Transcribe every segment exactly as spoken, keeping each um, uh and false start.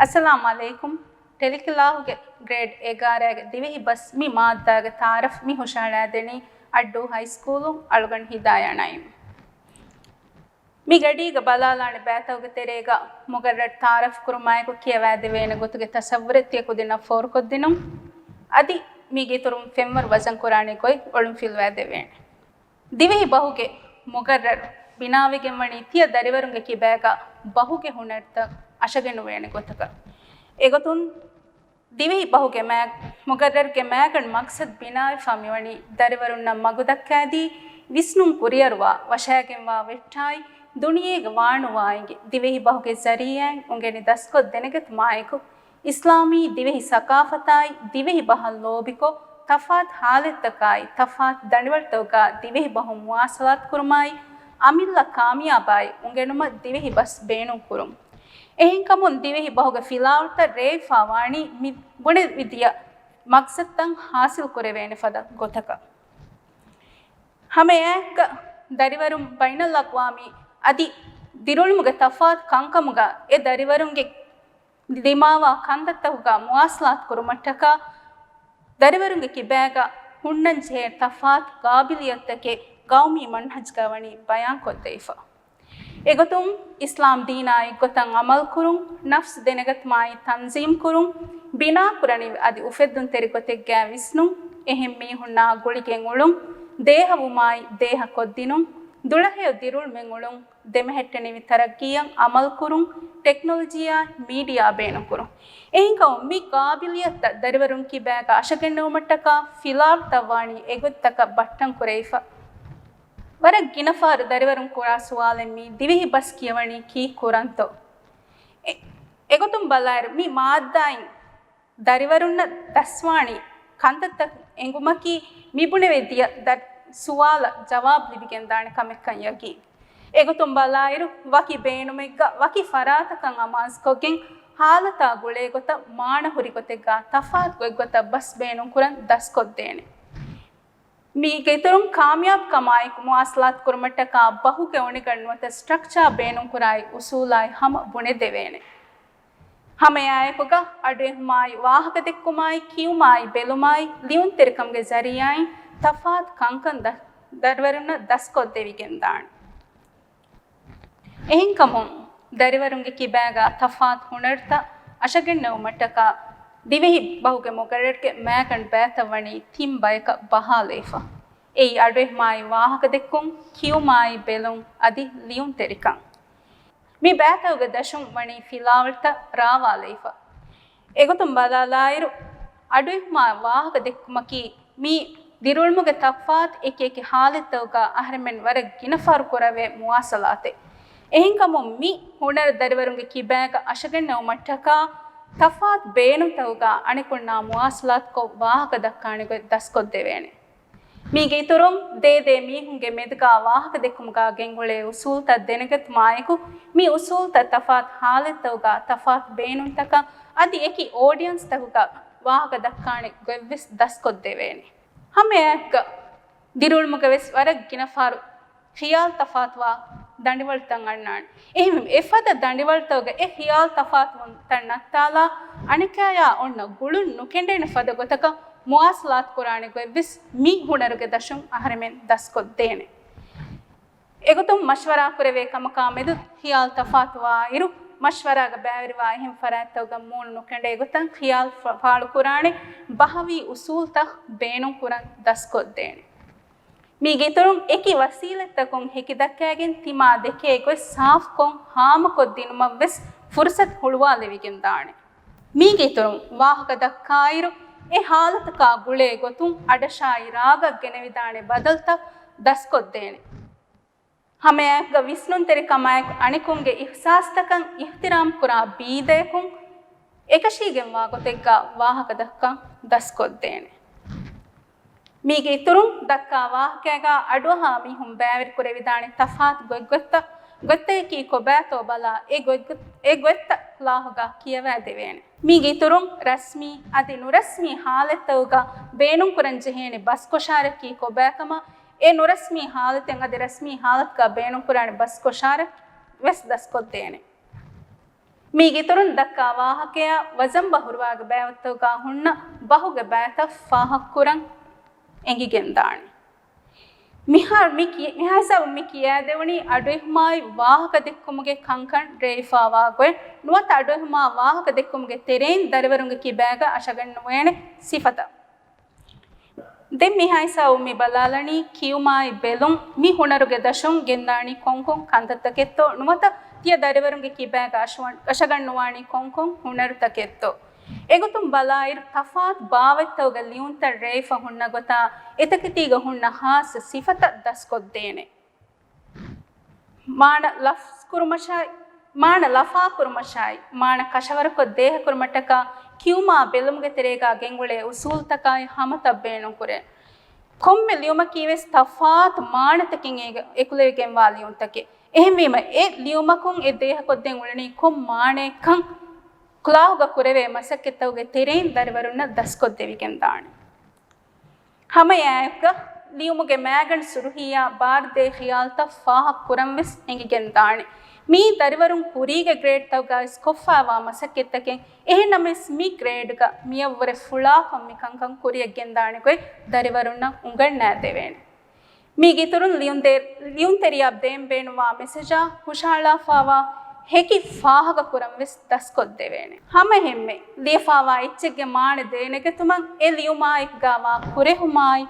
އައްސަލާމު ޢަލައިކުމް. ޓެލިކްލާހުގެ ގްރޭޑް އެގާރައިގެ ދިވެހި ބަސް މި މާއްދާގެ ތަޢާރަފް މި ހުށަހަޅައިދެނީ އައްޑޫ ހައިސްކޫލުން އަޅުގަނޑު ހިދާޔާ ނައީމް. މި ގަޑީގަ ބަލާލާނެ ބައިތަކުގެ ތެރޭގަ މުގައްރަރު ތަޢާރަފް ކުރުމާއެކު ކިޔަވައިދެވޭނެ ގޮތުގެ ތަޞައްވުރެއް ތިޔަ ކުދިންނަށް ފޯރުކޮށްދިނުން. އަދި މީގެ އިތުރުން ފެންވަރު ވަޒަންކުރާނެ ގޮތް އޮޅުންފިލުވައިދެވޭނެ. ދިވެހި ބަހުގެ މުގައްރަރު ބިނާވެގެންވަނީ ތިޔަ ދަރިވަރުންގެ ކިބާގަ ބަހުގެ ހުނަރުތައް އަށަގެންނުވޭނެ ގޮތަކަށް. އެގޮތުން ދިވެހި ބަހުގެ މާ-، މުގައްރަރުގެ މައިގަނޑު މަގްސަދު ބިނާވެފާ މިވަނީ ދަރިވަރުންނަށް މަގުދައްކާދީ، ވިސްނުން ކުރިއަރުވާ، ވަށާގެންވާ ވެއްޓާއި، ދުނިޔޭގަ ވާނުވާ އިނގި ދިވެހި ބަހުގެ ޒަރީޢާއިން އުނގެނި ދަސްކޮށް ދެނެގަތުމާއެކު، އިސްލާމީ ދިވެހި ސަޤާފަތާއި ދިވެހި ބަހަށް ލޯބިކޮށް، ތަފާތު ހާލަތްތަކާއި، ތަފާތު ދަނޑިވަޅުތަކުގަ ދިވެހި ބަހުން މުވާޞަލާތު ކުރުމާއި، އަމިއްލަ ކާމިޔާބާއި އުނގެނުމަށް ދިވެހި ބަސް ބޭނުން ކުރުން. އެހެންކަމުން ދިވެހި ބަހުގެ ފިލާވަޅުތައް ރޭވިފާ ވާނީ މި ބުނެވިދިޔަ މަގްސަދުތައް ހާސިލް ކުރެވޭނެ ފަދަ ގޮތަކަށް. ހަމައެއާއެކުގަ ދަރިވަރުން ބައިނަލްއަޤްވާމީ އަދި ދިރިއުޅުމުގެ ތަފާތު ކަންކަމުގަ އެ ދަރިވަރުންގެ ދިމާވާ ކަންތައްތަކުގަ މުވާޞަލާތު ކުރުމަށްޓަކާ، ދަރިވަރުންގެ ކިބާގަ ހުންނަންޖެހޭ ތަފާތު ގާބިލިއްޔަތުތަކެއް ގައުމީ މަންހަޖުގަ ވަނީ ބަޔާންކޮށްދެވިފަ. އެގޮތުން، އިސްލާމް ދީނާ އެއްގޮތަށް އަމަލުކުރުން، ނަފްސު ދެނެގަތުމާއި ތަންޒީމްކުރުން، ބިނާކުރަނިވި އަދި އުފެއްދުންތެރި ގޮތެއްގައި ވިސްނުން، އެހެން މީހުންނާ ގުޅިގެން އުޅުން، ދޭހަވުމާއި ދޭހަކޮށްދިނުން، ދުޅަހެޔޮ ދިރިއުޅުމެއް އުޅުން، ދެމެހެއްޓެނިވި ތަރައްގީއަށް އަމަލުކުރުން، ޓެކްނޮލޮޖީއާ މީޑިއާ ބޭނުންކުރުން. އެހެންކަމުން މި ގާބިލިއްޔަތުތައް ދަރިވަރުން ކިބާގަ އަށަގެންނެވުމަށްޓަކާ ފިލާވަޅުތައް ވާނީ އެގޮތްތަކަށް ބައްޓަން ކުރެވިފަ. ވަރަށް ގިނަފަހަރު ދަރިވަރުން ކުރާ ސުވާލެއް މީ ދިވެހި ބަސް ކިޔަވަނީ ކީއްކުރަންތޯ؟ އެ-، އެގޮތުން ބަލާއިރު މި މާއްދާއިން ދަރިވަރުންނަށް ދަސްވާނީ ކަންތައްތައް އެނގުމަކީ މިބުނެވި ދިޔަ ދަ-، ސުވާލަށް ޖަވާބު ލިބިގެންދާނެ ކަމެއްކަން ޔަގީން. އެގޮތުން ބަލާއިރު، ވަކި ބޭނުމެއްގަ ވަކި ފަރާތަކަށް އަމާޒުކޮށްގެން، ހާލަތާ ގުޅޭގޮތަށް މާނަ ހުރި ގޮތެއްގަ ތަފާތު ގޮތްގޮތަށް ބަސް ބޭނުންކުރަން ދަސްކޮށްދޭނެ. މީގެ އިތުރުން ކާމިޔާބު ކަމާއެކު މުވާސަލާތު ކުރުމަށްޓަކާ ބަހުގެ އޮނިގަނޑު ނުވަތަ ސްޓްރަކްޗާ ބޭނުންކުރާއި އުސޫލާއި ހަމަ ބުނެދެވޭނެ. ހަމައެއާއެކުގަ އަޑުއެހުމާއި ވާހަކަދެއްކުމާއި ކިޔުމާއި ބެލުމާއި ލިޔުންތެރިކަމުގެ ޒަރީޢާއިން ތަފާތު ކަންކަން ދަ-، ދަރިވަރުންނަށް ދަސްކޮށްދެވިގެންދާނެ. އެހެންކަމުން، ދަރިވަރުންގެ ކިބާގަ ތަފާތު ހުނަރުތައް އަށަގެންނެވުމަށްޓަކާ، ދިވެހި ބަހުގެ މުގައްރަރުގެ މައިގަނޑު ބައިތައް ވަނީ ތިން ބަޔަކަށް ބަހާލައިފަ. އެއީ އަޑުއެހުމާއި ވާހަކަދެއްކުން، ކިޔުމާއި ބެލުން އަދި ލިޔުންތެރިކަން. މި ބައިތަކުގެ ދަށުން ވަނީ ފިލާވަޅުތައް ރާވާލައިފަ. އެގޮތުން ބަލާލާއިރު، އަޑުއެހުމާ ވާހަކަ ދެއްކުމަކީ މީ ދިރިއުޅުމުގެ ތަފާތު އެކި އެކި ހާލަތްތަކުގަ އަހަރެމެން ވަރަށް ގިނަފަހަރު ކުރެވޭ މުވާސަލާތެއް. އެހެންކަމުން މި ހުނަރު ދަރިވަރުންގެ ކިބާގަ އަށަގެންނެވުމަށްޓަކާ ތަފާތު ބޭނުންތަކުގަ އަނެކުންނާ މުވާސަލާތުކޮށް ވާހަކަ ދައްކާނެ ގޮތް ދަސްކޮށްދެވޭނެ. މީގެ އިތުރުން، ދޭ ދޭ މީހުންގެ މެދުގަ ވާހަކަދެއްކުމުގަ ގެންގުޅޭ އުސޫލުތައް ދެނެގަތުމާއެކު، މި އުސޫލުތައް ތަފާތު ހާލަތްތަކުގަ ތަފާތު ބޭނުންތަކަށް އަދި އެކި އޯޑިއަންސްތަކުގަ ވާހަކަ ދައްކާނެ ގޮތްވެސް ދަސްކޮށްދެވޭނެ. ހަމައެއާއެކުގަ ދިރިއުޅުމުގަވެސް ވަރަށް ގިނަފަހަރު ޚިޔާލު ތަފާތުވާ ދަނޑިވަޅުތައް އަންނާނެ. އެހެންވެ، އެފަދަ ދަނޑިވަޅުތަކުގަ އެ ޚިޔާލު ތަފާތުވުންތައް ނައްތާލާ، އަނެކާޔާ އޮންނަ ގުޅުން ނުކެނޑޭނެ ފަދަ ގޮތަކަށް މުވާސަލާތުކުރާނެ ގޮތްވެސް މި ހުނަރުގެ ދަށުން އަހަރެމެން ދަސްކޮށްދޭނެ. އެގޮތުން މަޝްވަރާ ކުރެވޭ ކަމަކާ މެދު ޚިޔާލު ތަފާތުވާއިރު، މަޝްވަރާގަ ބައިވެރިވާ އެހެން ފަރާތްތަކުގަ މޫނު ނުކެނޑޭ ގޮތަށް ޚިޔާލު ފަ-، ފާޅުކުރާނެ ބަހަވީ އުސޫލުތައް ބޭނުންކުރަން ދަސްކޮށްދޭނެ. މީގެ އިތުރުން އެކި ވަސީލަތްތަކުން ހެކިދައްކައިގެން ތިމާ ދެކޭ ގޮތް ސާފުކޮށް ހާމަކޮށްދިނުމަށްވެސް ފުރުސަތު ހުޅުވާލެވިގެންދާނެ. މީގެ އިތުރުން ވާހަކަ ދައްކާއިރު، އެ ހާލަތަކާ ގުޅޭ ގޮތުން އަޑަށާއި ރާގަށް ގެނެވިދާނެ ބަދަލުތައް ދަސްކޮށްދޭނެ. ހަމައެއާއެކުގަ ވިސްނުންތެރިކަމާއެކު އަނެކުންގެ އިޙްސާސްތަކަށް އިޙްތިރާމް ކުރާ ބީދަޔަކުން އެކަށީގެންވާ ގޮތެއްގަ ވާހަކަ ދައްކަން ދަސްކޮށްދޭނެ. މީގެ އިތުރުން ދައްކާ ވާހަކައިގަ އަޑުއަހާ މީހުން ބައިވެރިކުރެވިދާނެ ތަފާތު ގޮތްގޮތްތައް، ގޮތްތަކަކީ ކޮބާތޯ ބަލާ، އެ ގޮތް-، އެ ގޮތްތައް ކްލާހުގަ ކިޔަވައިދެވޭނެ. މީގެ އިތުރުން ރަސްމީ އަދި ނުރަސްމީ ހާލަތްތަކުގަ ބޭނުންކުރަން ޖެހޭނެ ބަސްކޮށާރަކީ ކޮބާކަމަށް، އެ ނުރަސްމީ ހާލަތެއް އަދި ރަސްމީ ހާލަތުގަ ބޭނުންކުރާނެ ބަސްކޮށާރަ ވެސް ދަސްކޮށްދޭނެ. މީގެ އިތުރުން ދައްކާ ވާހަކަޔާ ވަޒަން ބަހުރުވާގެ ބައިވައްތަކުގަ ހުންނަ ބަހުގެ ބައިތައް ފާހަގަކުރަން އެނގިގެންދާނެ. މިހާރު މި ކި-، މިހާ ހިސާބުން މި ކިޔާދެވުނީ އަޑުއެހުމާއި ވާހަކަ ދެއްކުމުގެ ކަންކަން ރޭވިފާވާ ގޮތް ނުވަތަ އަޑުއެހުމާ ވާހަކަ ދެއްކުމުގެ ތެރެއިން ދަރިވަރުންގެ ކިބާގަ އަށަގަންނުވޭނެ ސިފަތައް. ދެން މިހާ ހިސާބުން މި ބަލާލަނީ ކިޔުމާއި ބެލުން މި ހުނަރުގެ ދަށުން ގެންދާނީ ކޮންކޮން ކަންތައްތަކެއްތޯ ނުވަތަ ތިޔަ ދަރިވަރުންގެ ކިބާގަ އަށުވަން-، އަށަގަންނުވާނީ ކޮންކޮން ހުނަރުތަކެއްތޯ. އެގޮތުން ބަލާއިރު، ތަފާތު ބާވަތްތަކުގެ ލިޔުންތައް ރޭވިފަ ހުންނަ ގޮތާ، އެތަކެތީގަ ހުންނަ ހާއްސަ ސިފަތައް ދަސްކޮށްދޭނެ. މާނަ ލަފްޒު ކުރުމަށާއި، މާނަ ލަފާ ކުރުމަށާއި، މާނަ ކަށަވަރުކޮށް ދޭހަކުރުމަށްޓަކާ، ކިޔުމާ ބެލުމުގެ ތެރޭގަ ގެންގުޅޭ އުސޫލުތަކާއި ހަމަތައް ބޭނުންކުރޭ. ކޮންމެ ލިޔުމަކީ ވެސް ތަފާތު މާނަތަކެއް އޭގަ އެކުލެވިގެންވާ ލިޔުންތަކެއް. އެހެންވީމަ، އެ ލިޔުމަކުން އެ ދޭހަކޮށްދޭން އުޅެނީ ކޮން މާނައެއްކަން ކްލާހުގަ ކުރެވޭ މަސައްކަތްތަކުގެ ތެރެއިން ދަރިވަރުންނަށް ދަސްކޮށްދެވިގެންދާނެ. ހަމައެއާއެކުގަ ލިޔުމުގެ މައިގަނޑު ސުރުހީއާ ބާރުދޭ ޚިޔާލުތައް ފާހަގަކުރަން ވެސް އެނގިގެންދާނެ. މީ ދަރިވަރުން ކުރީގެ ގްރޭޑްތަކުގައިވެސް ކޮށްފައިވާ މަސައްކަތްތަކެއް. އެހެންނަމަވެސް މި ގްރޭޑްގަ މިއަށްވުރެ ފުޅާކޮށް މި ކަންކަން ކުރިޔަށް ގެންދާނެ ގޮތް ދަރިވަރުންނަށް އުނގަންނާދެވޭނެ. މީގެ އިތުރުން ލިޔުންތެ-، ލިޔުންތެރިޔާ ދޭން ބޭނުންވާ މެސެޖާ ހުށަހަޅާފައިވާ ހެކި ފާހަގަކުރަން ވެސް ދަސްކޮށްދެވޭނެ. ހަމައެހެންމެ، ލިޔެފައިވާ އެއްޗެއްގެ މާނަ ދޭނެގަތުމަށް އެ ލިޔުމާއެކުގައިވާ ކުރެހުމާއި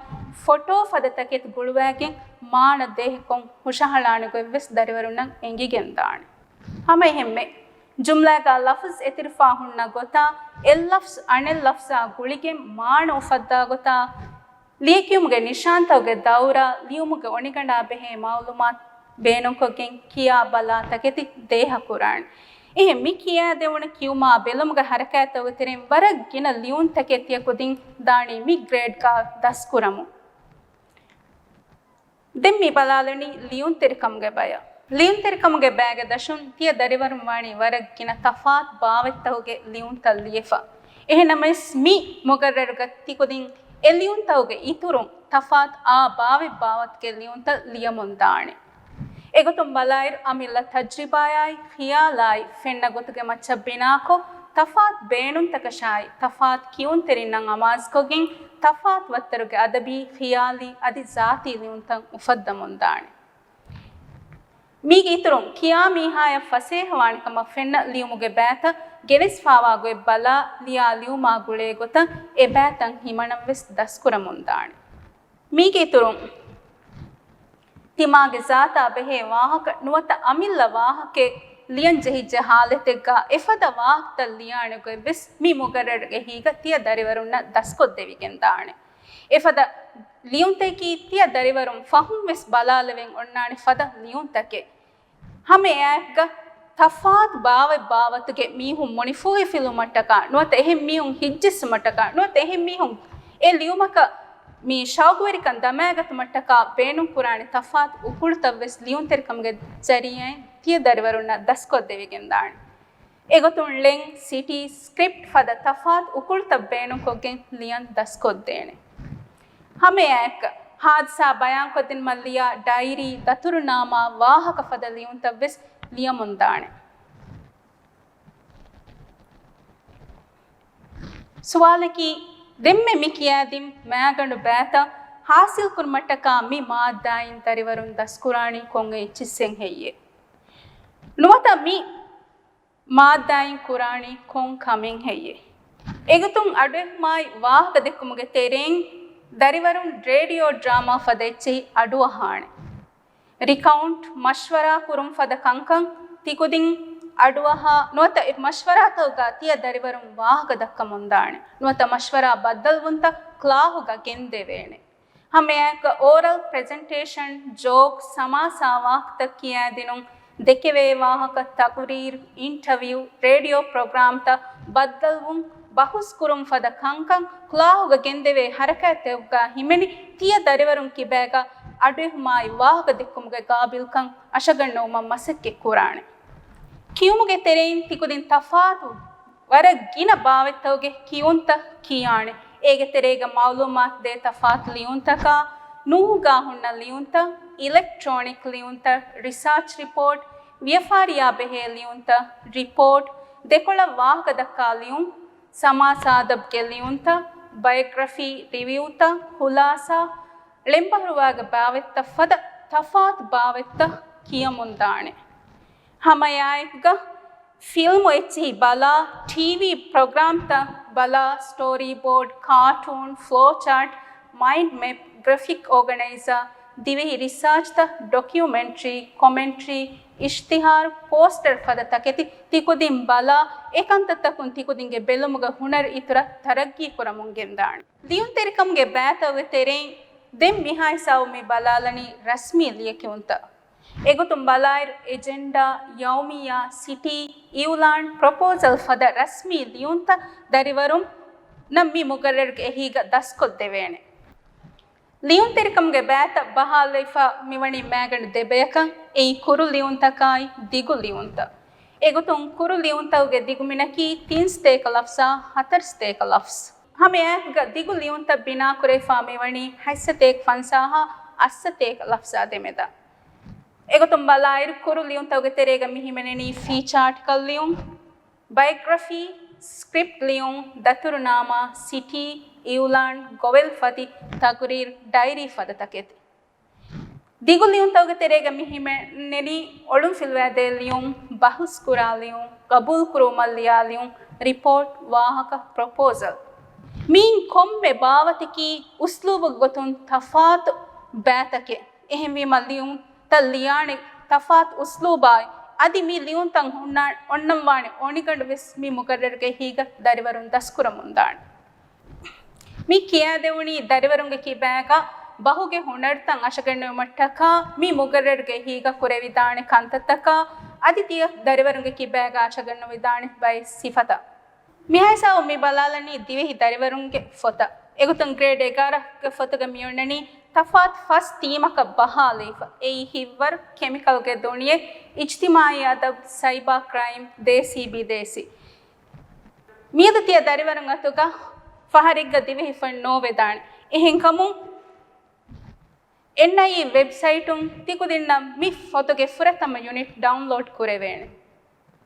ފޮޓޯ ފަދަ ތަކެތި ގުޅުވައިގެން މާނަ ދޭހަކޮށް ހުށަހަޅާނެ ގޮތް ވެސް ދަރިވަރުންނަށް އެނގިގެންދާނެ. ހަމައެހެންމެ، ޖުމްލައިގަ ލަފުޒް އެތިރިފާ ހުންނަ ގޮތާ، އެއް ލަފުޒް އަނެއް ލަފުޒާ ގުޅިގެން މާނަ އުފައްދާ ގޮތާ، ލިޔެކިޔުމުގެ ނިޝާންތަކުގެ ދައުރާ، ލިޔުމުގެ އޮނިގަނޑާ ބެހޭ މައުލޫމާތު ބޭނުންކޮށްގެން ކިޔާ ބަލާ ތަކެތި ދޭހަކުރާނެ. އެހެން މި ކިޔާދެވުނު ކިޔުމާ ބެލުމުގެ ހަރަކާތްތަކުގެ ތެރެއިން ވަރަށް ގިނަ ލިޔުންތަކެއް ތިޔަ ކުދިން ދާނީ މި ގްރޭޑްގަ ދަސްކުރަމުން. ދެން މި ބަލާލަނީ ލިޔުންތެރިކަމުގެ ބަޔަށް. ލިޔުންތެރިކަމުގެ ބައިގެ ދަށުން ތިޔަ ދަރިވަރުން ވާނީ ވަރަށް ގިނަ ތަފާތު ބާވަތްތަކުގެ ލިޔުންތައް ލިޔެފަ. އެހެންނަމަވެސް މި މުގައްރަރުގަ ތިކުދިން އެ ލިޔުންތަކުގެ އިތުރުން ތަފާތު އާ ބާވަތް ބާވަތުގެ ލިޔުންތައް ލިޔަމުން ދާނެ. އެގޮތުން ބަލާއިރު، އަމިއްލަ ތަޖްރިބާއާއި ޚިޔާލާއި ފެންނަ ގޮތުގެ މައްޗަށް ބިނާކޮށް، ތަފާތު ބޭނުންތަކަށާއި ތަފާތު ކިޔުންތެރިންނަށް އަމާޒުކޮށްގެން، ތަފާތު ވައްތަރުގެ އަދަބީ، ޚިޔާލީ އަދި ޒާތީ ލިޔުންތައް އުފައްދަމުން ދާނެ. މީގެ އިތުރުން، ކިޔާ މީހާޔަށް ފަސޭހަވާނެ ކަމަށް ފެންނަ ލިޔުމުގެ ބައިތައް ގެނެސްފާވާ ގޮތް ބަލާ، ލިޔާ ލިޔުމާ ގުޅޭ ގޮތަށް އެ ބައިތައް ހިމަނަން ވެސް ދަސްކުރަމުން ދާނެ. މީގެ އިތުރުން، ތިމާގެ ޒާތާ ބެހޭ ވާހަކަ ނުވަތަ އަމިއްލަ ވާހަކައެއް ލިޔަން ޖެހިއްޖެ ހާލަތެއްގަ އެފަދަ ވާހަކަތައް ލިޔާނެ ގޮތް ވެސް މި މުގައްރަރުގެ އެހީގަ ތިޔަ ދަރިވަރުންނަށް ދަސްކޮށްދެވިގެން ދާނެ. އެފަދަ ލިޔުންތަކީ ތިޔަ ދަރިވަރުން ފަހުން ވެސް ބަލާލެވެން އޮންނާނެ ފަދަ ލިޔުންތަކެއް. ހަމަ އެއާއެކުގަ ތަފާތު ބާވަތް ބާވަތުގެ މީހުން މުނިފޫހިފިލުމަށްޓަކާ ނުވަތަ އެހެން މީހުން ހިއްޖެއްސުމަށްޓަކާ ނުވަތަ އެހެން މީހުން އެ ލިޔުމަކަށް މި ޝައުގުވެރިކަން ދަމައިގަތުމަށްޓަކާ ބޭނުންކުރާނެ ތަފާތު އުކުޅުތައް ވެސް ލިޔުންތެރިކަމުގެ ޒަރީއާއިން ތިޔަ ދަރިވަރުންނަށް ދަސްކޮށްދެވިގެންދާނެ. އެގޮތުން ޅެން، ސިޓީ، ސްކްރިޕްޓް ފަދަ ތަފާތު އުކުޅުތައް ބޭނުންކޮށްގެން ލިޔަން ދަސްކޮށްދޭނެ. ހަމައެއާއެކު، ހާދިސާ ބަޔާންކޮށްދިނުމަށް ލިޔާ ޑައިރީ، ދަތުރުނާމާ، ވާހަކަ ފަދަ ލިޔުންތައް ވެސް ލިޔަމުންދާނެ. ސުވާލަކީ، ދެންމެ މި ކިޔާދިން މައިގަނޑު ބައިތައް ހާސިލްކުރުމަށްޓަކާ މި މާއްދާއިން ދަރިވަރުން ދަސްކުރާނީ ކޮން އެއްޗިއްސެއް ހެއްޔޭ؟ ނުވަތަ މި މާއްދާއިން ކުރާނީ ކޮން ކަމެއް ހެއްޔޭ؟ އެގޮތުން އަޑުއެހުމާއި ވާހަކަ ދެއްކުމުގެ ތެރެއިން ދަރިވަރުން ރޭޑިއޯ ޑްރާމާ ފަދަ އެއްޗެހި އަޑުއަހާނެ. ރިކައުންޓް، މަޝްވަރާ ކުރުން ފަދަ ކަންކަން ތިކުދިން އަޑުއަހާ ނުވަތަ އެ މަޝްވަރާތަކުގަ ތިޔަ ދަރިވަރުން ވާހަކަ ދައްކަމުންދާނެ. ނުވަތަ މަޝްވަރާ ބައްދަލުވުންތައް ކްލާހުގަ ގެންދެވޭނެ. ހަމައެއާއެކު އޯރަލް ޕްރެޒެންޓޭޝަން، ޖޯކް، ސަމާސާ ވާހަކަތައް ކިޔާދިނުން، ދެކެވޭ ވާހަކަ، ތަގުރީރު، އިންޓަވިއު، ރޭޑިއޯ ޕްރޮގްރާމްތައް ބައްދަލުވުން، ބަހުސް ކުރުން ފަދަ ކަންކަން ކްލާހުގަ ގެންދެވޭ ހަރަކާތްތަކުގަ ހިމެނި ތިޔަ ދަރިވަރުން ކިބާގަ އަޑުއެހުމާއި ވާހަކަ ދެއްކުމުގެ ގާބިލްކަން އަށަގަންނަވުމަށް މަސައްކަތް ކުރާނެ. ކިޔުމުގެ ތެރެއިން ތިކުދިން ތަފާތު ވަރަށް ގިނަ ބާވަތްތަކުގެ ކިޔުންތައް ކިޔާނެ. އޭގެ ތެރޭގަ މައުލޫމާތު ދޭ ތަފާތު ލިޔުންތަކާ، ނޫހުގާ ހުންނަ ލިޔުންތައް، އިލެކްޓްރޯނިކް ލިޔުންތައް، ރިސާޗް ރިޕޯޓް، ވިޔަފާރިއާ ބެހޭ ލިޔުންތައް، ރިޕޯޓް، ދެކޮޅަށް ވާހަކަ ދައްކާ ލިޔުން، ސަމާސާދަބްގެ ލިޔުންތައް، ބަޔޮގްރަފީ ރިވިއުތައް، ޚުލާސާ، ޅެންބަހުރުވާގެ ބާވަތްތައް ފަދަ ތަފާތު ބާވަތްތައް ކިޔަމުންދާނެ. ހަމައެއާއެކުގަ ފިލްމު އެއްޗިހި ބަލާ، ޓީވީ ޕްރޮގްރާމްތައް ބަލާ، ސްޓޯރީ ބޯޑް، ކާޓޫން، ފްލޯ ޗާޓް، މައިންޑް މެޕް، ގްރެފިކް އޯގަނައިޒާ، ދިވެހި ރިސާޗްތައް، ޑޮކިއުމެންޓްރީ، ކޮމެންޓްރީ، އިޝްތިހާރު، ޕޯސްޓަރު ފަދަ ތަކެތި ތިކުދިން ބަލާ، އެކަންތައްތަކުން ތިކުދިންގެ ބެލުމުގަ ހުނަރު އިތުރަށް ތަރައްގީ ކުރަމުން ގެންދާނެ. ލިޔުންތެރިކަމުގެ ބައިތައުގެ ތެރެއިން ދެން މިހާ ހިސާބު މި ބަލާލަނީ ރަސްމީ ލިޔެކިޔުންތައް. އެގޮތުން ބަލާއިރު، އެޖެންޑާ، ޔައުމިއްޔާ، ސިޓީ، އިއުލާން، ޕްރޮޕޯޒަލް ފަދަ ރަސްމީ ލިޔުންތައް ދަރިވަރުންނަށް މި މުގައްރަރުގެ އެހީގަ ދަސްކޮށްދެވޭނެ. ލިޔުންތެރިކަމުގެ ބައިތައް ބަހާލައިފަ މިވަނީ މައިގަނޑު ދެބަޔަކަށް، އެއީ ކުރު ލިޔުންތަކާއި ދިގު ލިޔުންތައް. އެގޮތުން ކުރު ލިޔުންތަކުގެ ދިގުމިނަކީ ތިން ސަތޭކަ ލަފްޒާ ހަތަރު ސަތޭކަ ލަފްޒް. ހަމައެއާއެކުގަ ދިގު ލިޔުންތައް ބިނާކުރެވިފަ މިވަނީ ހަތް ސަތޭކަ ފަންސާހާ އަށް ސަތޭކަ ލަފްޒާ ދެމެދަށް. އެގޮތުން ބަލާއިރު، ކުރު ލިޔުންތަކުގެ ތެރޭގަ މި ހިމެނެނީ ފީޗާ އާޓިކަލް ލިޔުން، ބަޔޮގްރަފީ، ސްކްރިޕްޓް ލިޔުން، ދަތުރުނާމާ، ސިޓީ، އިއުލާން، ގޮވެލް ފަދި، ތަގުރީރު، ޑައިރީ ފަދަ ތަކެތި. ދިގު ލިޔުންތަކުގެ ތެރޭގަ މި ހިމެނެނީ އޮޅުންފިލުވާދޭ ލިޔުން، ބަހުސްކުރާ ލިޔުން، ގަބޫލުކުރުވުމަށް ލިޔާ ލިޔުން، ރިޕޯޓް، ވާހަކަ، ޕްރޮޕޯޒަލް. މިއިން ކޮންމެ ބާވަތަކީ އުސްލޫބުގެ ގޮތުން ތަފާތު ބައިތަކެއް. އެހެންވީމަ ލިޔުންތައް ލިޔާނެ ތަފާތު އުސްލޫބާއި، އަދި މި ލިޔުންތައް ހުންނާ-، އޮންނަންވާނެ އޮނިގަނޑު ވެސް މި މުގައްރަރުގެ އެހީގަ ދަރިވަރުން ދަސްކުރަމުންދާނެ. މި ކިޔާދެވުނީ ދަރިވަރުންގެ ކިބާގަ ބަހުގެ ހުނަރުތައް އަށަގަންނަވުމަށްޓަކާ، މި މުގައްރަރުގެ އެހީގަ ކުރެވިދާނެ ކަންތައްތަކާ، އަދި ތިޔަ ދަރިވަރުންގެ ކިބާގަ އަށަގަންނަވިދާނެ ބައެއް ސިފަތައް. މިހާ ހިސާބުން މި ބަލާލަނީ ދިވެހި ދަރިވަރުންގެ ފޮތަށް. އެގޮތުން ގްރޭޑް އެގާރަ ގެ ފޮތުގަ މިއޮންނަނީ ތަފާތު ފަސް ތީމަކަށް ބަހާލައިފަ. އެއީ ހިތްވަރު، ކެމިކަލްގެ ދުނިޔެ، އިޖްތިމާއީ އަދަބު، ސައިބާ ކްރައިމް، ދޭސީ ބިދޭސީ. މިއަދު ތިޔަ ދަރިވަރުން އަތުގަ ފަހަރެއްގަ ދިވެހި ފޮތް ނޯވެދާނެ. އެހެންކަމުން އެންއައިއީ ވެބްސައިޓުން ތިކުދިންނަށް މި ފޮތުގެ ފުރަތަމަ ޔުނިޓް ޑައުންލޯޑް ކުރެވޭނެ.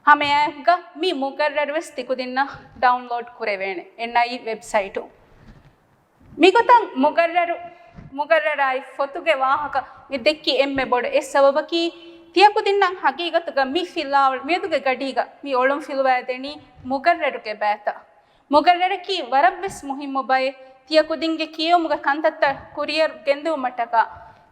ހަމައެއާއެކުގަ މި މުގައްރަރު ވެސް ތިކުދިންނަށް ޑައުންލޯޑް ކުރެވޭނެ އެންއައިއީ ވެބްސައިޓުން. މިގޮތަށް މުގައްރަރު، މުގައްރަރާއި ފޮތުގެ ވާހަކަ މި ދެއްކި އެންމެ ބޮޑު އެއް ސަބަބަކީ، ތިޔަކުދިންނަށް ހަގީގަތުގަ މި ފިލާވަޅު މިއަދުގެ ގަޑީގަ މި އޮޅުން ފިލުވާދެނީ މުގައްރަރުގެ ބައިތައް. މުގައްރަރަކީ ވަރަށްވެސް މުހިއްމު ބައެއް. ތިޔަކުދިންގެ ކިޔެވުމުގެ ކަންތައްތައް ކުރިއަރު ގެންދެވުމަށްޓަކާ،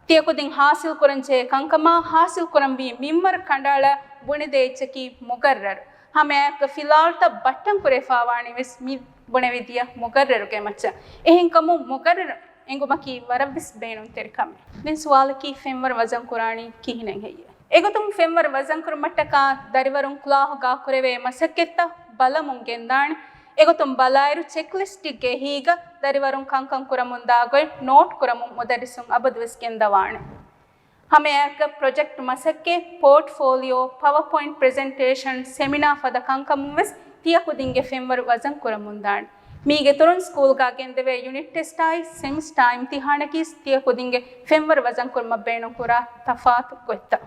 ތިޔަކުދިން ހާސިލް ކުރަންޖެހޭ ކަންކަމާ ހާސިލް ކުރަންވީ މިންވަރު ކަނޑައަޅާ ބުނެދޭ އެއްޗަކީ މުގައްރަރު. ހަމައެއާއެކު ފިލާވަޅުތައް ބައްޓަން ކުރެވިފާވާނީ ވެސް މި ބުނެވި ދިޔަ މުގައްރަރުގެ މައްޗަށް. އެހެންކަމުން މުގައްރަރު އެނގުމަކީ ވަރަށްވެސް ބޭނުންތެރި ކަމެއް. ދެން ސުވާލަކީ ފެންވަރު ވަޒަން ކުރާނީ ކިހިނެއް ހެއްޔެވެ؟ އެގޮތުން ފެންވަރު ވަޒަންކުރުމަށްޓަކާ ދަރިވަރުން ކްލާހުގަ ކުރެވޭ މަސައްކަތްތައް ބަލަމުން ގެންދާނެ. އެގޮތުން ބަލާއިރު ޗެކްލިސްޓެއްގެ އެހީގަ ދަރިވަރުން ކަންކަން ކުރަމުންދާ ގޮތް ނޯޓް ކުރަމުން މުދައްރިސުން އަބަދުވެސް ގެންދަވާނެ. ހަމައެއާއެކު ޕްރޮޖެކްޓް މަސައްކަތް، ޕޯޓްފޯލިއޯ، ޕަވަރޕޮއިންޓް ޕްރެޒެންޓޭޝަން، ސެމިނާ ފަދަ ކަންކަމުން ވެސް ތިޔަ ކުދިންގެ ފެންވަރު ވަޒަން ކުރަމުންދާނެ. މީގެ ތުރުން ސްކޫލްގަ ގެންދެވޭ ޔުނިޓް ޓެސްޓާއި ސެމިސްޓާއި އިމްތިހާނަކީ ތިޔަ ކުދިންގެ ފެންވަރު ވަޒަން ކުރުމަށް ބޭނުން ކުރާ ތަފާތު ގޮތްތައް.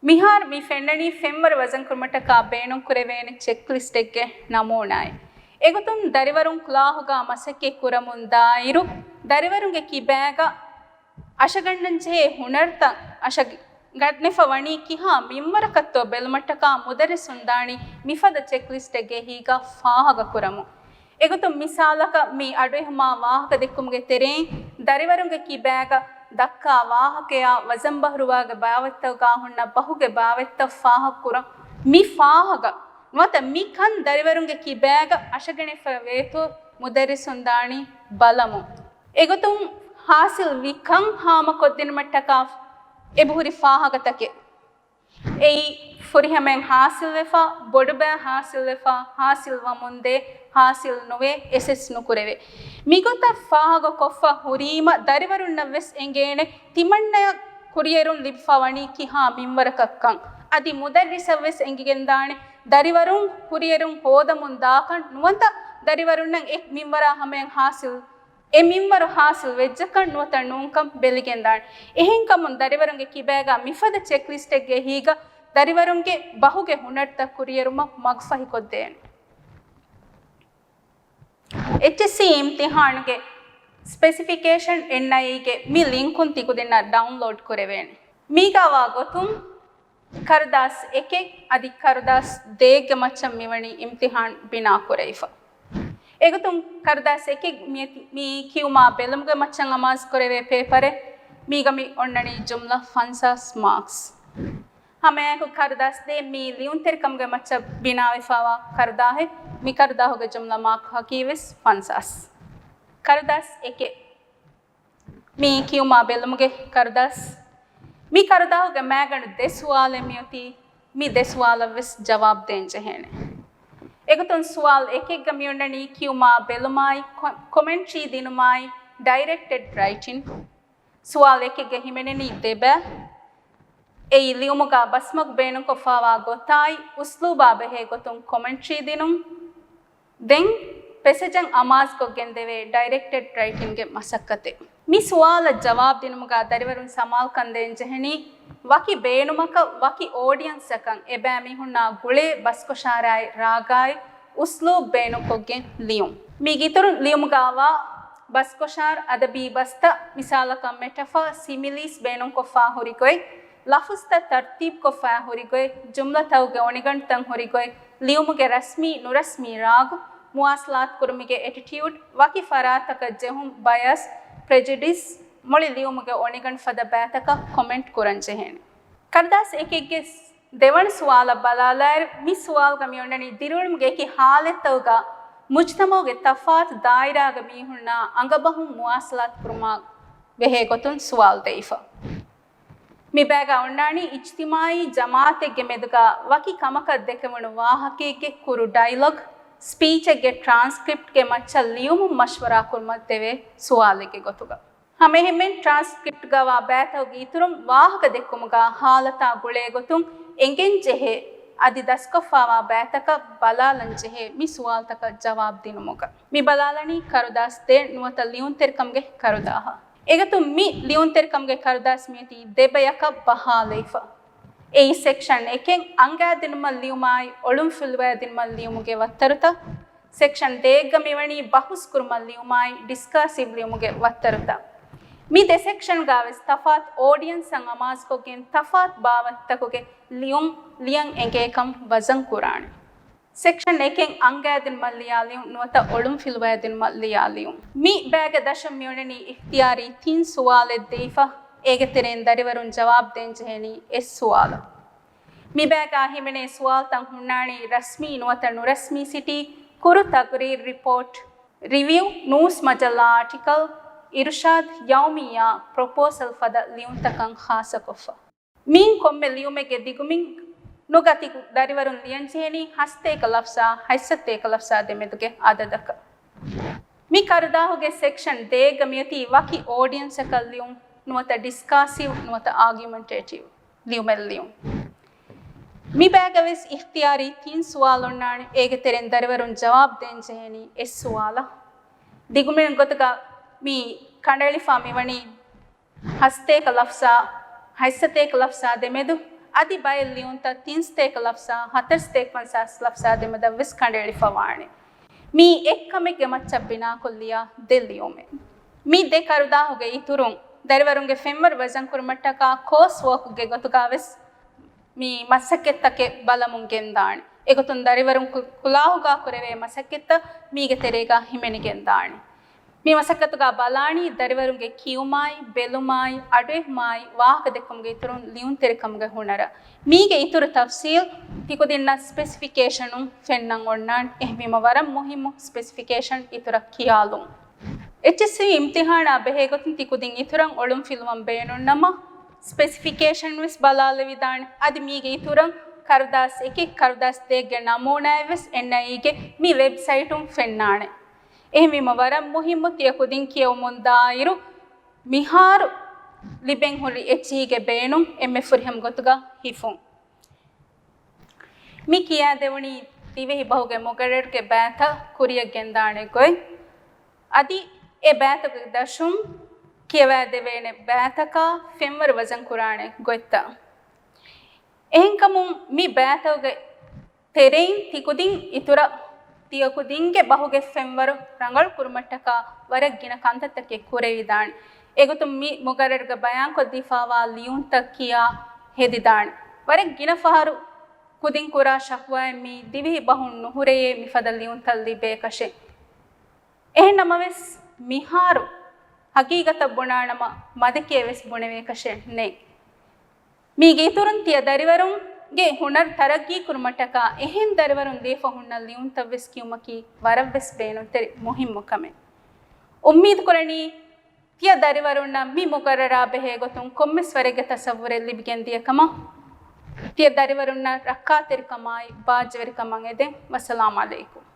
މިހާރު މި ފެންނަނީ ފެންވަރު ވަޒަން ކުރުމަށްޓަކާ ބޭނުން ކުރެވޭނެ ޗެކްލިސްޓެއްގެ ނަމޫނާއެއް. އެގޮތުން ދަރިވަރުން ކްލާހުގަ މަސައްކަތް ކުރަމުން ދާއިރު، ދަރިވަރުންގެ ކިބާގަ އަށަގަންނަންޖެހޭ ހުނަރުތައް އަށަ ގަންނެފަ ވަނީ ކިހާ މިންވަރަކަށްތޯ ބެލުމަށްޓަކާ މުދައްރިސުން ދާނީ މިފަދަ ޗެކްލިސްޓެއްގެ އެހީގަ ފާހަގަ ކުރަމުން. އެގޮތުން މިސާލަކަށް މި އަޑުއެހުމާ ވާހަކަ ދެއްކުމުގެ ތެރެއިން ދަރިވަރުންގެ ކިބާގަ ދައްކާ ވާހަކަޔާ ވަޒަންބަހުރުވާގެ ބާވަތްތަކުގަ ހުންނަ ބަހުގެ ބާވަތްތައް ފާހަގަކުރަން. މި ފާހަގަ ނުވަތަ މި ކަން ދަރިވަރުންގެ ކިބާގަ އަށަގަނެފަ ވޭތޯ މުދައްރިސުން ދާނީ ބަލަމުން. އެގޮތުން ހާސިލް ވި ކަން ހާމަކޮށްދިނުމަށްޓަކާ އެބަހުރި ފާހަގަތަކެއް. އެއީ ފުރިހަމައިން ހާސިލްވެފަ، ބޮޑުބައި ހާސިލްވެފަ، ހާސިލް ވަމުންދޭ، ހާސިލް ނުވޭ، އެސެސް ނުކުރެވޭ. މިގޮތަށް ފާހަގަކޮށްފަ ހުރީމަ ދަރިވަރުންނަށް ވެސް އެނގޭނެ ތިމަންނަޔަށް ކުރިއެރުން ލިބިފަ ވަނީ ކިހާ މިންވަރަކަށްކަން. އަދި މުދައްރިސަށް ވެސް އެނގިގެންދާނެ ދަރިވަރުން ކުރިއެރުން ހޯދަމުން ދާކަން ނުވަތަ ދަރިވަރުންނަށް އެ މިންވަރާ ހަމަޔަށް ހާސިލް އެ މިންވަރު ހާސިލް ވެއްޖެކަން ނުވަތަ ނޫންކަން ބެލިގެންދާނެ. އެހެންކަމުން ދަރިވަރުންގެ ކިބާގަ މިފަދަ ޗެކްލިސްޓެއްގެ އެހީގަ ދަރިވަރުންގެ ބަހުގެ ހުނަރުތައް ކުރިއެރުމަށް މަގުފަހިކޮށްދޭނެ. އެޗްއެސްސީ އިމްތިހާނުގެ ސްޕެސިފިކޭޝަން އެންއައިގެ މި ލިންކުން ތިކުދިންނަށް ޑައުންލޯޑް ކުރެވޭނެ. މީގާވާ ގޮތުން ކަރުދާސް އެކެއް އަދި ކަރުދާސް ދޭއްގެ މައްޗަށް މިވަނީ އިމްތިހާން ބިނާ ކުރެވިފަ. އެގޮތުން ކަރުދާސް އެކެއް މި، މި ކިޔުމާ ބެލުމުގެ މައްޗަށް އަމާޒު ކުރެވޭ ޕޭޕަރެއް. މީގަ މި އޮންނަނީ ޖުމްލަ ފަންސާސް މާކްސް. ހަމައެއާއެކު ކަރުދާސް ދޭއް މީ ލިޔުންތެރިކަމުގެ މައްޗަށް ބިނާވެފަވާ ކަރުދާހެއް. މި ކަރުދާހުގެ ޖުމްލަ މާކް ހަކީވެސް ފަންސާސް. ކަރުދާސް އެކެއް. މި ކިޔުމާ ބެލުމުގެ ކަރުދާސް. މި ކަރުދާހުގެ މައިގަނޑު ދެ ސުވާލެއް މިއޮތީ. މި ދެ ސުވާލަށްވެސް ޖަވާބު ދޭން ޖެހޭނެ. އެގޮތުން ސުވާލު އެކެއްގަ މިއޮންނަނީ ކިޔުމާ ބެލުމާއި، ކޮ-، ކޮމެންޓްރީ ދިނުމާއި، ޑައިރެކްޓެޑް ރައިޓިން. ސުވާލު އެކެއްގަ ހިމެނެނީ ދެބައި. އެއީ ލިޔުމުގަ ބަސްމަގު ބޭނުންކޮށްފަވާ ގޮތާއި، އުސްލޫބާ ބެހޭ ގޮތުން ކޮމެންޓްރީ ދިނުން. ދެން ޕެސެޖަށް އަމާޒުކޮށްގެންދެވޭ ޑައިރެކްޓެޑް ރައިޓިންގެ މަސައްކަތެއް. މި ސުވާލަށް ޖަވާބު ދިނުމުގަ ދަރިވަރުން ސަމާލުކަން ދޭން ޖެހެނީ، ވަކި ބޭނުމަކަށް ވަކި އޯޑިއަންސަކަށް އެބައިމީހުންނާ ގުޅޭ ބަސްކޮށާރާއި ރާގާއި އުސްލޫބް ބޭނުންކޮށްގެން ލިޔުން. މީގެ އިތުރުން ލިޔުމުގައިވާ ބަސްކޮށާރު، އަދަބީ ބަސްތައް، މިސާލަކަށް މެޓަފާ، ސިމިލީސް ބޭނުންކޮށްފާ ހުރި ގޮތް، ލަފުޒްތައް ތަރްތީބުކޮށްފާ ހުރި ގޮތް، ޖުމްލަތަކުގެ އޮނިގަނޑުތައް ހުރި ގޮތް، ލިޔުމުގެ ރަސްމީ ނުރަސްމީ ރާގު، މުވާސަލާތުކުރުމުގެ އެޓިޓިއުޑް، ވަކި ފަރާތަކަށް ޖެހުން، ބަޔަސް، ޕްރެޖުޑިސް، މުޅި ލިޔުމުގެ އޮނިގަނޑު ފަދަ ބައިތަކަށް ކޮމެންޓް ކުރަން ޖެހޭނެ. ކަރުދާސް އެކެއްގެ ދެވަނަ ސުވާލަށް ބަލާލާއިރު، މި ސުވާލުގަ މިއޮންނަނީ ދިރިއުޅުމުގެ އެކި ހާލަތްތަކުގަ މުޖްތަމަޢުގެ ތަފާތު ދާއިރާގެ މީހުންނާ އަނގަބަހުން މުވާސަލާތު ކުރުމާ ބެހޭ ގޮތުން ސުވާލު ދެވިފަ. މި ބައިގަ އޮންނާނީ އިޖްތިމާޢީ ޖަމާޢަތެއްގެ މެދުގަ ވަކި ކަމަކަށް ދެކެވުނު ވާހަކައެއްގެ ކުރު ޑައިލޮގް، ސްޕީޗެއްގެ ޓްރާންސްކްރިޕްޓްގެ މައްޗަށް ލިޔުމުން މަޝްވަރާ ކުރުމަށް ދެވޭ ސުވާލެއްގެ ގޮތުގަ. ހަމައެހެންމެން ޓްރާންސްކްރިޕްޓްގަވާ ބައިތަކުގެ އިތުރުން ވާހަކަ ދެއްކުމުގަ ހާލަތާ ގުޅޭ ގޮތުން އެނގެން ޖެހޭ އަދި ދަސްކޮށްފާވާ ބައިތަކަށް ބަލާލަން ޖެހޭ މި ސުވާލުތަކަށް ޖަވާބު ދިނުމުގަ. މި ބަލާލަނީ ކަރުދާސް ދޭއް ނުވަތަ ލިޔުންތެރިކަމުގެ ކަރުދާހަށް. އެގޮތުން މި ލިޔުންތެރިކަމުގެ ކަރުދާސް މިއޮތީ ދެ ބަޔަކަށް ބަހާލައިފަ. އެއީ ސެކްޝަން އެކެއް އަންގައިދިނުމަށް ލިޔުމާއި އޮޅުންފިލުވައިދިނުމަށް ލިޔުމުގެ ވައްތަރުތައް، ސެކްޝަން ދޭއްގަ މިވަނީ ބަހުސްކުރުމަށް ލިޔުމާއި ޑިސްކާސިވް ލިޔުމުގެ ވައްތަރުތައް. މި ދެ ސެކްޝަންގަވެސް ތަފާތު އޯޑިއަންސަށް އަމާޒުކޮށްގެން ތަފާތު ބާވަތްތަކުގެ ލިޔުން ލިޔަން އެނގޭކަން ވަޒަން ކުރާނެ. ސެކްޝަން އެކެއް އަންގައިދިނުމަށް ލިޔާ ލިޔުން ނުވަތަ އޮޅުންފިލުވައިދިނުމަށް ލިޔާ ލިޔުން. މި ބައިގެ ދަށުން މިއުޅެނީ އިޚްތިޔާރީ ތިން ސުވާލެއް ދެވިފަ، އޭގެ ތެރެއިން ދަރިވަރުން ޖަވާބު ދޭން ޖެހޭނީ އެއް ސުވާލަށް. މި ބައިގަ ހިމެނޭ ސުވާލުތައް ހުންނާނީ ރަސްމީ ނުވަތަ ނުރަސްމީ ސިޓީ، ކުރު ތަގުރީރު ރިޕޯޓް، ރިވިއު، ނޫސް މަޖައްލާ އާޓިކަލް، އިރުޝާދު، ޔައުމިއްޔާ، ޕްރޮޕޯސަލް ފަދަ ލިޔުންތަކަށް ޚާއްޞަކޮށްފަ. މިއިން ކޮންމެ ލިޔުމެއްގެ ދިގުމިން ނުގަތި ދަރިވަރުން ލިޔަންޖެހެނީ ހަސަތޭކަ ލަފްޒާ ހަތްސަތޭކަ ލަފްޒާ ދެމެދުގެ އަދަދަކަށް. މި ކަރުދާހުގެ ސެކްޝަން ދޭއްގަ މިއޮތީ ވަކި އޯޑިއަންސަކަށް ލިޔުން ނުވަތަ ޑިސްކާސިވް ނުވަތަ އާގިއުމެންޓޭޓިވް ލިޔުމެއް ލިޔުން. މި ބައިގަވެސް އިޚްތިޔާރީ ތިން ސުވާލު އޮންނާނެ، އޭގެ ތެރެއިން ދަރިވަރުން ޖަވާބު ދޭން ޖެހޭނީ އެއް ސުވާލަށް. ދިގުމިން ގޮތުގަ މި ކަނޑައެޅިފާ މިވަނީ ހަސަތޭކަ ލަފްޒާ، ހަތްސަތޭކަ ލަފްޒާ ދެމެދު، އަދި ބައެއް ލިޔުންތައް ތިންސަތޭކަ ލަފްޒާ، ހަތަރުސަތޭކަ ފަންސާސް ލަފްޒާ ދެމެދަށްވެސް ކަނޑައެޅިފަ ވާނެ. މީ އެއްކަމެއްގެ މައްޗަށް ބިނާކޮށްލިޔާ ދެ ލިޔުމެއް. މި ދެ ކަރުދާހުގެ އިތުރުން، ދަރިވަރުންގެ ފެންވަރު ވަޒަންކުރުމަށްޓަކާ ކޯސް ވޯކްގެ ގޮތުގަވެސް މި މަސައްކަތްތަކެއް ބަލަމުން ގެންދާނެ. އެގޮތުން ދަރިވަރުން ކު-، ކުލާހުގަ ކުރެވޭ މަސައްކަތްތައް މީގެ ތެރޭގަ ހިމެނިގެންދާނެ. މި މަސައްކަތުގަ ބަލާނީ ދަރިވަރުންގެ ކިޔުމާއި، ބެލުމާއި، އަޑުއެހުމާއި، ވާހަކަ ދެއްކުމުގެ އިތުރުން ލިޔުންތެރިކަމުގެ ހުނަރަށް. މީގެ އިތުރު ތަފްސީލް ތިކުދިންނަށް ސްޕެސިފިކޭޝަނުން ފެންނަން އޮންނާނެ. އެހެންވީމަ ވަރަށް މުހިއްމު ސްޕެސިފިކޭޝަން އިތުރަށް ކިޔާލުން. އެޗްއެސްސީ އިމްތިހާނާ ބެހޭގޮތުން ތިކުދިން އިތުރަށް އޮޅުންފިލުވަން ބޭނުންނަމަ، ސްޕެސިފިކޭޝަން ވެސް ބަލާލެވިދާނެ. އަދި މީގެ އިތުރަށް ކަރުދާސް އެކެއް، ކަރުދާސް ދޭއްގެ ނަމޫނާއެއް ވެސް އެންއައިގެ މި ވެބްސައިޓުން ފެންނާނެ. އެހެންވީމަ ވަރަށް މުހިއްމު ތިޔަ ކުދިން ކިޔެވުމުން ދާއިރު، މިހާރު ލިބެން ހުރި އެޗީގެ ބޭނުން އެންމެ ފުރިހަމަ ގޮތުގަ ހިފުން. މި ކިޔާދެވުނީ ދިވެހި ބަހުގެ މުގައްރަރުގެ ބައިތައް ކުރިޔަށް ގެންދާނެ ގޮތް. އަދި އެ ބައިތަކުގެ ދަށުން ކިޔަވައިދެވޭނެ ބައިތަކާ ފެންވަރު ވަޒަން ކުރާނެ ގޮތްތައް. އެހެންކަމުން މި ބައިތަކުގެ ތެރެއިން ތިކުދިން އިތުރަށް ތިޔަކުދިންގެ ބަހުގެ ފެންވަރު ރަނގަޅު ކުރުމަށްޓަކާ ވަރަށް ގިނަ ކަންތައްތަކެއް ކުރެވިދާނެ. އެގޮތުން މި މުގައްރަރުގަ ބަޔާންކޮށްދީފާވާ ލިޔުންތައް ކިޔާ ހެދިދާނެ. ވަރަށް ގިނަ ފަހަރު ކުދިން ކުރާ ޝަކުވާއެއް މީ ދިވެހި ބަހުން ނުހުރެޔޭ މިފަދަ ލިޔުންތައް ލިބޭކަށެއް. އެހެންނަމަވެސް، މިހާރު ހަގީގަތަށް ބުނާނަމަ، މަދެކޭ ވެސް ބުނެވޭކަށެއް ނެތް. މީގެ އިތުރުން ތިޔަ ދަރިވަރުންގެ ހުނަރު ތަރައްގީ ކުރުމަށްޓަކާ އެހެން ދަރިވަރުން ލިޔެފަ ހުންނަ ލިޔުންތައް ވެސް ކިޔުމަކީ ވަރަށް ވެސް ބޭނުންތެރި މުހިއްމު ކަމެއް. އުއްމީދު ކުރަނީ، ތިޔަ ދަރިވަރުންނަށް މި މުގައްރަރާ ބެހޭގޮތުން ކޮންމެސް ވަރެއްގެ ތަސައްވުރެއް ލިބިގެން ދިޔަ ކަމަށް. ތިޔަ ދަރިވަރުންނަށް ރައްކާތެރިކަމާއި ބާއްޖަވެރިކަމަށް އެދެން. ވައްސަލާމް އަލައިކުމް.